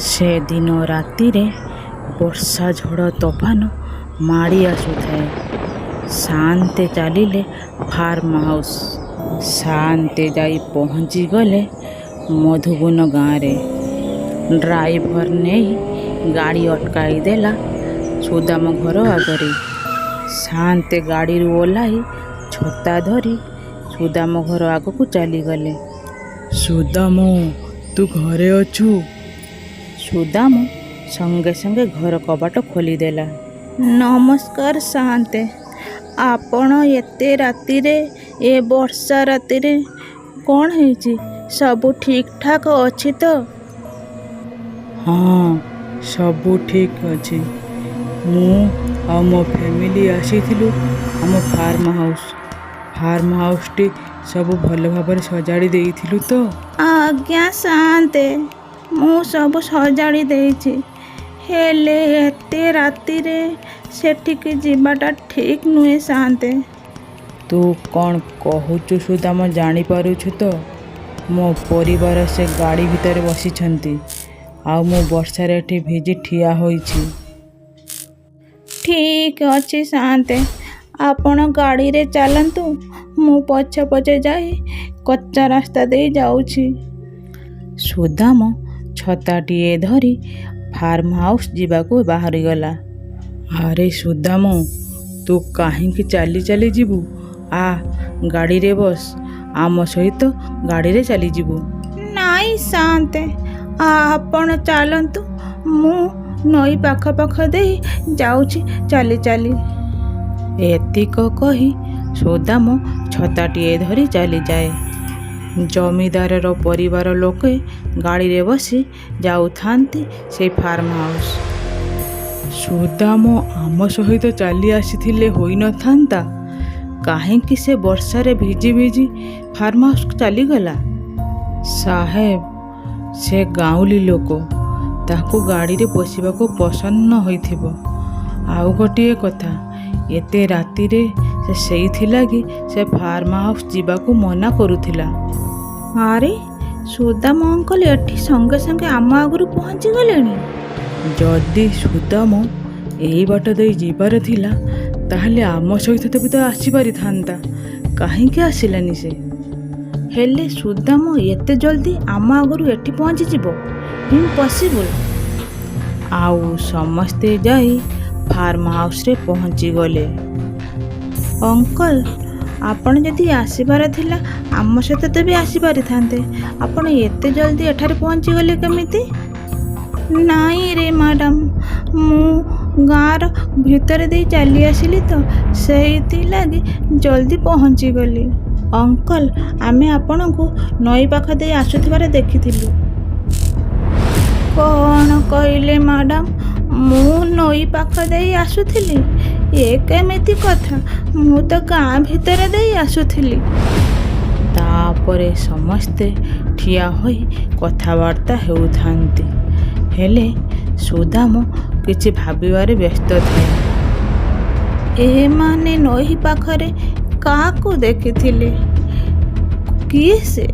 ସେଦିନ ରାତିରେ ବର୍ଷା ଝଡ଼ ତୋଫାନ ମାଡ଼ି ଆସୁଥାଏ। ସାଆନ୍ତେ ଚାଲିଲେ ଫାର୍ମ ହାଉସ୍। ସାଆନ୍ତେ ଯାଇ ପହଞ୍ଚିଗଲେ ମଧୁବନ ଗାଁରେ। ଡ୍ରାଇଭର ନେଇ ଗାଡ଼ି ଅଟକାଇ ଦେଲା ସୁଦାମ ଘର ଆଗରେ। ସାଆନ୍ତେ ଗାଡ଼ିରୁ ଓହ୍ଲାଇ ଛତା ଧରି ସୁଦାମ ଘର ଆଗକୁ ଚାଲିଗଲେ। ସୁଦାମ, ତୁ ଘରେ ଅଛୁ? ସୁଦାମ ସଙ୍ଗେ ସଙ୍ଗେ ଘର କବାଟ ଖୋଲିଦେଲା। ନମସ୍କାର ସାଆନ୍ତେ, ଆପଣ ଏତେ ରାତିରେ, ଏ ବର୍ଷା ରାତିରେ କ'ଣ ହେଇଛି? ସବୁ ଠିକ୍ଠାକ୍ ଅଛି ତ? ହଁ, ସବୁ ଠିକ୍ ଅଛି। ମୁଁ ଆଉ ମୋ ଫ୍ୟାମିଲି ଆସିଥିଲୁ ଆମ ଫାର୍ମ ହାଉସ୍। ଫାର୍ମ ହାଉସ୍ଟି ସବୁ ଭଲ ଭାବରେ ସଜାଡ଼ି ଦେଇଥିଲୁ ତ? ଆଜ୍ଞା ସାଆନ୍ତେ, ମୁଁ ସବୁ ସଜାଡ଼ି ଦେଇଛି। ହେଲେ ଏତେ ରାତିରେ ସେଠିକି ଯିବାଟା ଠିକ୍ ନୁହେଁ ସାଆନ୍ତେ। ତୁ କ'ଣ କହୁଛୁ ସୁଦାମ, ଜାଣିପାରୁଛୁ ତ? ମୋ ପରିବାର ସେ ଗାଡ଼ି ଭିତରେ ବସିଛନ୍ତି ଆଉ ମୁଁ ବର୍ଷାରେ ଏଠି ଭିଜି ଠିଆ ହୋଇଛି। ଠିକ୍ ଅଛି ସାଆନ୍ତେ, ଆପଣ ଗାଡ଼ିରେ ଚାଲନ୍ତୁ, ମୁଁ ପଛେ ପଛେ ଯାଇ କଚ୍ଚା ରାସ୍ତା ଦେଇ ଯାଉଛି। ସୁଦାମ ଛତାଟିଏ ଧରି ଫାର୍ମ ହାଉସ୍ ଯିବାକୁ ବାହାରିଗଲା। ଆରେ ସୁଦାମ, ତୁ କାହିଁକି ଚାଲି ଚାଲି ଯିବୁ? ଆ, ଗାଡ଼ିରେ ବସ, ଆମ ସହିତ ଗାଡ଼ିରେ ଚାଲିଯିବୁ। ନାଇଁ ସାଆନ୍ତେ, ଆପଣ ଚାଲନ୍ତୁ, ମୁଁ ନଈ ପାଖ ପାଖ ଦେଇ ଯାଉଛି ଚାଲି ଚାଲି। ଏତିକ କହି ସୁଦାମ ଛତାଟିଏ ଧରି ଚାଲିଯାଏ। ଜମିଦାରର ପରିବାର ଲୋକେ ଗାଡ଼ିରେ ବସି ଯାଉଥାନ୍ତି ସେଇ ଫାର୍ମ ହାଉସ୍। ସୁଦାମ ଆମ ସହିତ ଚାଲି ଆସିଥିଲେ ହୋଇନଥାନ୍ତା? କାହିଁକି ସେ ବର୍ଷାରେ ଭିଜି ଭିଜି ଫାର୍ମ ହାଉସ୍କୁ ଚାଲିଗଲା? ସାହେବ, ସେ ଗାଉଁଲି ଲୋକ, ତାକୁ ଗାଡ଼ିରେ ବସିବାକୁ ପସନ୍ଦ ନ ହୋଇଥିବ। ଆଉ ଗୋଟିଏ କଥା, ଏତେ ରାତିରେ ସେ ସେଇଥିଲାଗି ସେ ଫାର୍ମ ହାଉସ୍ ଯିବାକୁ ମନା କରୁଥିଲା। ଆରେ, ସୁଦାମ ଅଙ୍କଲ ଏଠି ସଙ୍ଗେ ସଙ୍ଗେ ଆମ ଆଗରୁ ପହଞ୍ଚିଗଲେଣି। ଯଦି ସୁଦାମ ଏଇ ବାଟ ଦେଇ ଯିବାର ଥିଲା, ତାହେଲେ ଆମ ସହିତ ତ ବି ତ ଆସିପାରିଥାନ୍ତା। କାହିଁକି ଆସିଲାନି ସେ? ହେଲେ ସୁଦାମ ଏତେ ଜଲ୍ଦି ଆମ ଆଗରୁ ଏଠି ପହଞ୍ଚିଯିବ? ଇମ୍ପସିବୁଲ୍। ଆଉ ସମସ୍ତେ ଯାଇ ଫାର୍ମ ହାଉସ୍ରେ ପହଞ୍ଚିଗଲେ। ଅଙ୍କଲ, ଆପଣ ଯଦି ଆସିବାର ଥିଲା ଆମ ସହିତ ତ ବି ଆସିପାରିଥାନ୍ତେ। ଆପଣ ଏତେ ଜଲ୍ଦି ଏଠାରେ ପହଞ୍ଚିଗଲେ କେମିତି? ନାଇଁ ରେ ମ୍ୟାଡ଼ାମ୍, ମୁଁ ଗାଁର ଭିତରେ ଦେଇ ଚାଲି ଆସିଲି ତ, ସେଇଥିଲାଗି ଜଲ୍ଦି ପହଞ୍ଚିଗଲି। ଅଙ୍କଲ, ଆମେ ଆପଣଙ୍କୁ ନଈ ପାଖ ଦେଇ ଆସୁଥିବାର ଦେଖିଥିଲୁ। କ'ଣ କହିଲେ ମ୍ୟାଡ଼ାମ୍? ମୁଁ ନଈ ପାଖ ଦେଇ ଆସୁଥିଲି? ଏ କେମିତି କଥା? ମୁଁ ତ ଗାଁ ଭିତରେ ଦେଇ ଆସୁଥିଲି। ତାପରେ ସମସ୍ତେ ଠିଆ ହୋଇ କଥାବାର୍ତ୍ତା ହେଉଥାନ୍ତି। ହେଲେ ସୁଦାମ କିଛି ଭାବିବାରେ ବ୍ୟସ୍ତ ଥାଏ। ଏମାନେ ନଈ ପାଖରେ କାହାକୁ ଦେଖିଥିଲେ? କିଏ ସେ?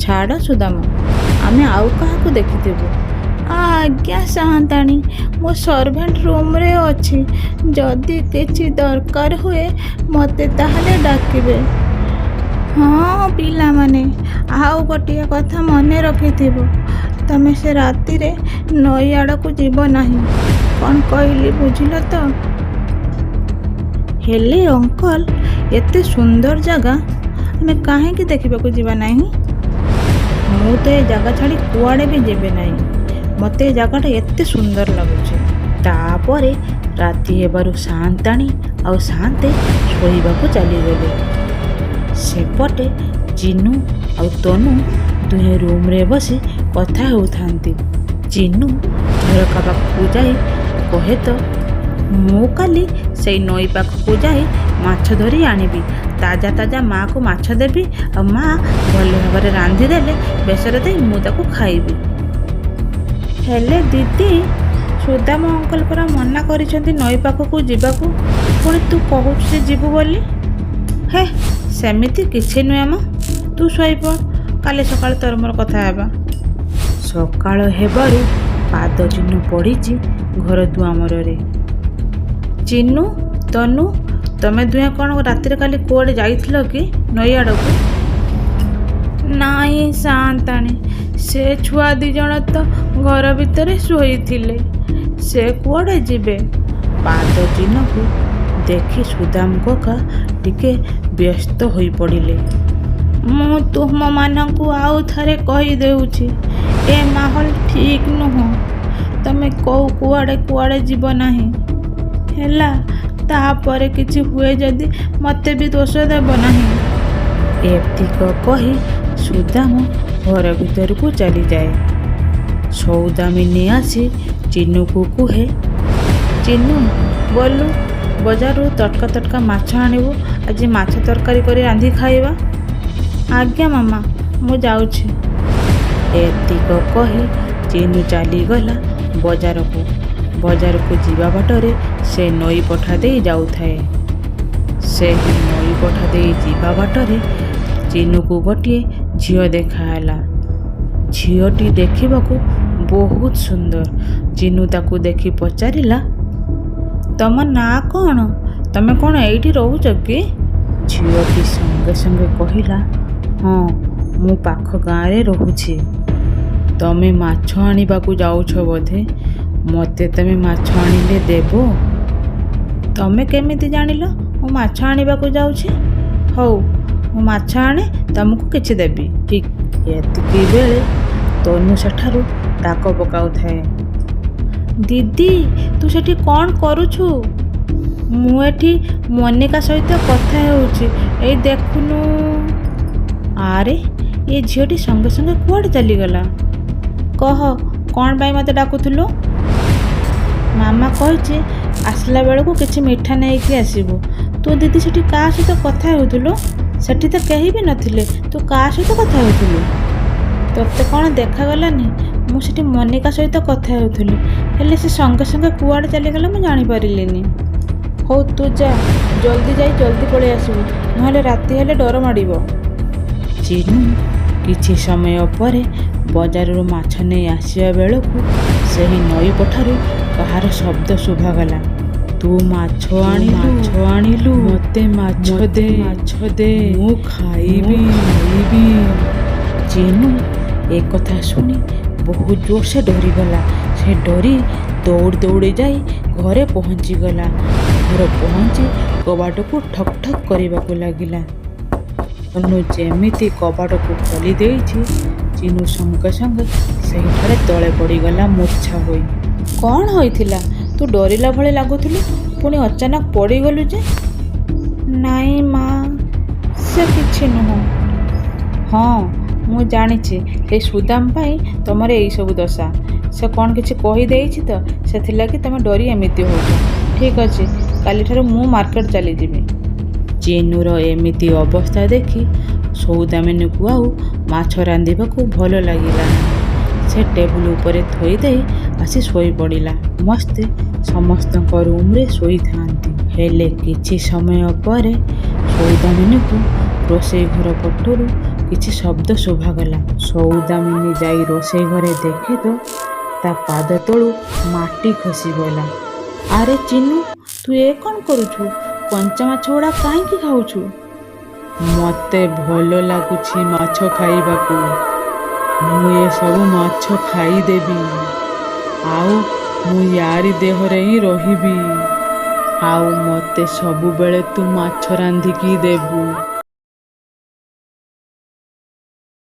ଛାଡ଼ ସୁଦାମ, ଆମେ ଆଉ କାହାକୁ ଦେଖିଥିବୁ। ଆଜ୍ଞା ସାଆନ୍ତାଣୀ, ମୁଁ ସର୍ଭେଣ୍ଟ ରୁମ୍ରେ ଅଛି। ଯଦି କିଛି ଦରକାର ହୁଏ ମୋତେ ତାହେଲେ ଡାକିବେ। ହଁ ପିଲାମାନେ, ଆଉ ଗୋଟିଏ କଥା ମନେ ରଖିଥିବ, ତମେ ସେ ରାତିରେ ନଈ ଆଡ଼କୁ ଯିବ ନାହିଁ। କ'ଣ କହିଲି ବୁଝିଲ ତ? ହେଲେ ଅଙ୍କଲ, ଏତେ ସୁନ୍ଦର ଜାଗା ଆମେ କାହିଁକି ଦେଖିବାକୁ ଯିବା ନାହିଁ? ମୁଁ ତ ଏ ଜାଗା ଛାଡ଼ି କୁଆଡ଼େ ବି ଯିବି ନାହିଁ। ମୋତେ ଏ ଜାଗାଟା ଏତେ ସୁନ୍ଦର ଲାଗୁଛି। ତାପରେ ରାତି ହେବାରୁ ସାଆନ୍ତାଣୀ ଆଉ ସାଆନ୍ତେ ଶୋଇବାକୁ ଚାଲିଗଲେ। ସେପଟେ ଚିନୁ ଆଉ ତନୁ ଦୁହେଁ ରୁମ୍ରେ ବସି କଥା ହେଉଥାନ୍ତି। ଚିନୁ ଝରକା ପାଖକୁ ଯାଇ କହେ ତ, ମୁଁ କାଲି ସେଇ ନଈ ପାଖକୁ ଯାଇ ମାଛ ଧରି ଆଣିବି। ତାଜା ତାଜା ମାଆକୁ ମାଛ ଦେବି ଆଉ ମାଆ ଭଲ ଭାବରେ ରାନ୍ଧିଦେଲେ ବେସର ଦେଇ ମୁଁ ତାକୁ ଖାଇବି। ହେଲେ ଦିଦି, ସୁଦାମ ଅଙ୍କଲ ପରା ମନା କରିଛନ୍ତି ନଈ ପାଖକୁ ଯିବାକୁ, ପୁଣି ତୁ କହୁଛୁ ଯେ ଯିବୁ ବୋଲି। ହେ, ସେମିତି କିଛି ନୁହେଁ ମ, ତୁ ଶୋଇପଡ଼, କାଲି ସକାଳେ ତୋର ମୋର କଥା ହେବା। ସକାଳ ହେବାରୁ ପାଦ ଚିହ୍ନ ପଡ଼ିଛି ଘର ଦୁଆମରରେ। ଚିନୁ, ତନୁ, ତମେ ଦୁହେଁ କ'ଣ ରାତିରେ କାଲି କୁଆଡ଼େ ଯାଇଥିଲ କି ନଈ ଆଡ଼କୁ? ନାଇଁ ସାଆନ୍ତାଣୀ, ସେ ଛୁଆ ଦୁଇ ଜଣ ତ ଘର ଭିତରେ ଶୋଇଥିଲେ, ସେ କୁଆଡ଼େ ଯିବେ? ପାଦ ଚିହ୍ନକୁ ଦେଖି ସୁଦାମ କକା ଟିକେ ବ୍ୟସ୍ତ ହୋଇପଡ଼ିଲେ। ମୁଁ ତୁମମାନଙ୍କୁ ଆଉ ଥରେ କହିଦେଉଛି, ଏ ମାହୋଲ ଠିକ୍ ନୁହଁ। ତମେ କୋଉ କୁଆଡ଼େ କୁଆଡ଼େ ଯିବ ନାହିଁ, ହେଲା? ତାପରେ କିଛି ହୁଏ ଯଦି ମୋତେ ବି ଦୋଷ ଦେବ ନାହିଁ। ଏତିକ କହି ସୁଦାମ ଘର ଭିତରକୁ ଚାଲିଯାଏ। ସୌଦାମିନୀ ଆସି ଚିନୁକୁ କୁହେ, ଚିନୁ, ଗଲୁ ବଜାରରୁ ତଟକା ତଟକା ମାଛ ଆଣିବୁ, ଆଜି ମାଛ ତରକାରୀ କରି ରାନ୍ଧି ଖାଇବା। ଆଜ୍ଞା ମାମା, ମୁଁ ଯାଉଛି। ଏତିକ କହି ଚିନୁ ଚାଲିଗଲା ବଜାରକୁ। ବଜାରକୁ ଯିବା ବାଟରେ ସେ ନଈ ପଠା ଦେଇ ଯାଉଥାଏ। ସେହି ନଈ ପଠା ଦେଇ ଯିବା ବାଟରେ ଚିନୁକୁ ଗୋଟିଏ ଝିଅ ଦେଖାହେଲା। ଝିଅଟି ଦେଖିବାକୁ ବହୁତ ସୁନ୍ଦର। ଚିନୁ ତାକୁ ଦେଖି ପଚାରିଲା, ତମ ନାଁ କ'ଣ? ତମେ କ'ଣ ଏଇଠି ରହୁଛ କି? ଝିଅଟି ସଙ୍ଗେ ସଙ୍ଗେ କହିଲା, ହଁ, ମୁଁ ପାଖ ଗାଁରେ ରହୁଛି। ତମେ ମାଛ ଆଣିବାକୁ ଯାଉଛ ବୋଧେ? ମୋତେ ତମେ ମାଛ ଆଣିଲେ ଦେବ? ତମେ କେମିତି ଜାଣିଲ ମୁଁ ମାଛ ଆଣିବାକୁ ଯାଉଛି? ହଉ, ମୁଁ ମାଛ ଆଣେ, ତମକୁ କିଛି ଦେବି। ଠିକ୍ ଏତିକି ବେଳେ ତନୁ ସେଠାରୁ ଡାକ ପକାଉଥାଏ, ଦିଦି, ତୁ ସେଠି କ'ଣ କରୁଛୁ? ମୁଁ ଏଠି ମୋନିକା ସହିତ କଥା ହେଉଛି, ଏଇ ଦେଖୁନୁ। ଆରେ, ଏ ଝିଅଟି ସଙ୍ଗେ ସଙ୍ଗେ କୁଆଡ଼େ ଚାଲିଗଲା? କହ, କ'ଣ ପାଇଁ ମୋତେ ଡାକୁଥିଲୁ? ମାମା କହିଛି ଆସିଲା ବେଳକୁ କିଛି ମିଠା ନେଇକି ଆସିବୁ। ତୁ ଦିଦି ସେଠି କାହା ସହିତ କଥା ହେଉଥିଲୁ? ସେଠି ତ କେହି ବି ନଥିଲେ, ତୁ କାହା ସହିତ କଥା ହେଉଥିଲୁ? ତୋତେ କ'ଣ ଦେଖାଗଲାନି? ମୁଁ ସେଠି ମୋନିକା ସହିତ କଥା ହେଉଥିଲି, ହେଲେ ସେ ସଙ୍ଗେ ସଙ୍ଗେ କୁଆଡ଼େ ଚାଲିଗଲା ମୁଁ ଜାଣିପାରିଲିନି। ହଉ ତୁ ଯା, ଜଲ୍ଦି ଯାଇ ଜଲ୍ଦି ପଳେଇ ଆସିବୁ, ନହେଲେ ରାତି ହେଲେ ଡର ମାଡ଼ିବ। ଚିନୁ କିଛି ସମୟ ପରେ ବଜାରରୁ ମାଛ ନେଇ ଆସିବା ବେଳକୁ ସେହି ନଈ ପଠାରୁ କାହାର ଶବ୍ଦ ଶୁଭାଗଲା, ତୁ ମାଛ ଆଣିଲୁ, ମାଛ ଆଣିଲୁ, ମୋତେ ମାଛ ଦେ, ମାଛ ଦେ, ମୁଁ ଖାଇବି, ଖାଇବି। ଚିନୁ ଏକଥା ଶୁଣି ବହୁତ ଜୋରସେ ଡରିଗଲା। ସେ ଡରି ଦୌଡ଼ି ଦୌଡ଼ି ଯାଇ ଘରେ ପହଞ୍ଚିଗଲା। ଘରେ ପହଞ୍ଚି କବାଟକୁ ଠକ୍ ଠକ୍ କରିବାକୁ ଲାଗିଲା। ତନୁ ଯେମିତି କବାଟକୁ ଖୋଲି ଦେଇଛି, ଚିନୁ ସଙ୍ଗେ ସଙ୍ଗେ ସେହିଠାରେ ତଳେ ପଡ଼ିଗଲା ମୂର୍ଚ୍ଛା ହୋଇ। କ'ଣ ହୋଇଥିଲା? ତୁ ଡରିଲା ଭଳି ଲାଗୁଥିଲୁ, ପୁଣି ଅଚାନକ ପଡ଼ିଗଲୁ ଯେ? ନାଇଁ ମା, ସେ କିଛି ନୁହଁ। ହଁ, ମୁଁ ଜାଣିଛି, ସେଇ ସୁଦାମ ପାଇଁ ତମର ଏଇସବୁ ଦଶା। ସେ କ'ଣ କିଛି କହିଦେଇଛି ତ, ସେଥିଲାଗି ତମେ ଡରି ଏମିତି ହେଉଛ। ଠିକ୍ ଅଛି, କାଲିଠାରୁ ମୁଁ ମାର୍କେଟ ଚାଲିଯିବି। ଚିନୁର ଏମିତି ଅବସ୍ଥା ଦେଖି ସୌଦାମିନୀକୁ ଆଉ ମାଛ ରାନ୍ଧିବାକୁ ଭଲ ଲାଗିଲା ନାହିଁ। ସେ ଟେବୁଲ ଉପରେ ଥୋଇଦେଇ ଆସି ଶୋଇପଡ଼ିଲା। ସମସ୍ତେ ସମସ୍ତଙ୍କ ରୁମ୍ରେ ଶୋଇଥାନ୍ତି। ହେଲେ କିଛି ସମୟ ପରେ ସୌଦାମିନୀକୁ ରୋଷେଇ ଘର ପଟରୁ କିଛି ଶବ୍ଦ ଶୁଭାଗଲା। ସୌଦାମିନୀ ଯାଇ ରୋଷେଇ ଘରେ ଦେଖେ ତ ତା ପାଦ ତଳୁ ମାଟି ଖସିଗଲା। ଆରେ ଚିନୁ, ତୁ ଏ କ'ଣ କରୁଛୁ? କଞ୍ଚା ମାଛ ଗୁଡ଼ା କାହିଁକି ଖାଉଛୁ? ମୋତେ ଭଲ ଲାଗୁଛି ମାଛ ଖାଇବାକୁ। ମୁଁ ଏସବୁ ମାଛ ଖାଇଦେବି, ଆଉ ମୁଁ ୟାରି ଦେହରେ ହିଁ ରହିବି, ଆଉ ମୋତେ ସବୁବେଳେ ତୁ ମାଛ ରାନ୍ଧିକି ଦେବୁ।